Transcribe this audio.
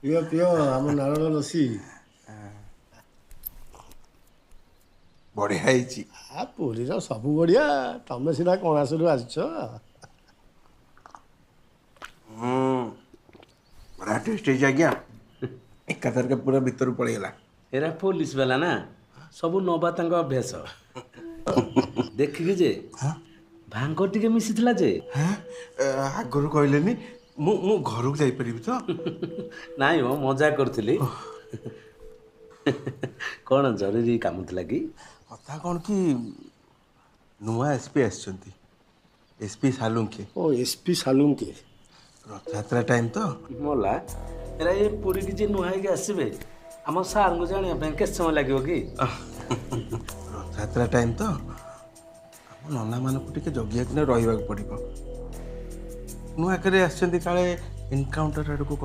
ପିଅ ପିଅ, ଆମ ନାରଳ ଲସି। ବଢ଼ିଆ ହେଇଛି। ଆ ପୁରୀର ସବୁ ବଢ଼ିଆ, ତମେ ସିନା କଣାସରୁ ଆସିଛ। ବଢ଼ିଆ ଟେଷ୍ଟ ହେଇଛି ଆଜ୍ଞା, ଏକାଥରକେ ପୁରା ଭିତରୁ ପଳେଇଗଲା। ଏରା ପୋଲିସ ବାଲା ନା, ସବୁ ନବା ତାଙ୍କ ଅଭ୍ୟାସ। ଦେଖିକି ଯେ ଭାଙ୍ଗ ଟିକେ ମିଶିଥିଲା ଯେ। ଆଗରୁ କହିଲେନି? ମୁଁ ଘରକୁ ଯାଇପାରିବି ତ? ନାଇଁ ମ, ମଜା କରୁଥିଲି। କ'ଣ ଜରୁରୀ କାମ ଥିଲା କି? କଥା କ'ଣ କି, ନୂଆ ଏସ୍ ପି ଆସିଛନ୍ତି, ଏସ୍ ପି ସାଲୁଙ୍କେ। ଓ, S P Salunke. Rath Yatra time ତ। ମଲା, ଏରା ଏ ପୁରୀକି ଯିଏ ନୂଆ ହେଇକି ଆସିବେ, ଆମ ସାର୍ଙ୍କୁ ଜାଣିବା ପାଇଁ କେତେ ସମୟ ଲାଗିବ କି? ରଥଯାତ୍ରା ଟାଇମ୍ ତ, ଆମ ନନାମାନଙ୍କୁ ଟିକେ ଜଗିବାକୁ ନା ରହିବାକୁ ପଡ଼ିବ। ନୂଆ କରି ଆସିଛନ୍ତି, କାଳେ ଏନକାଉଣ୍ଟର ଆଡ଼କୁ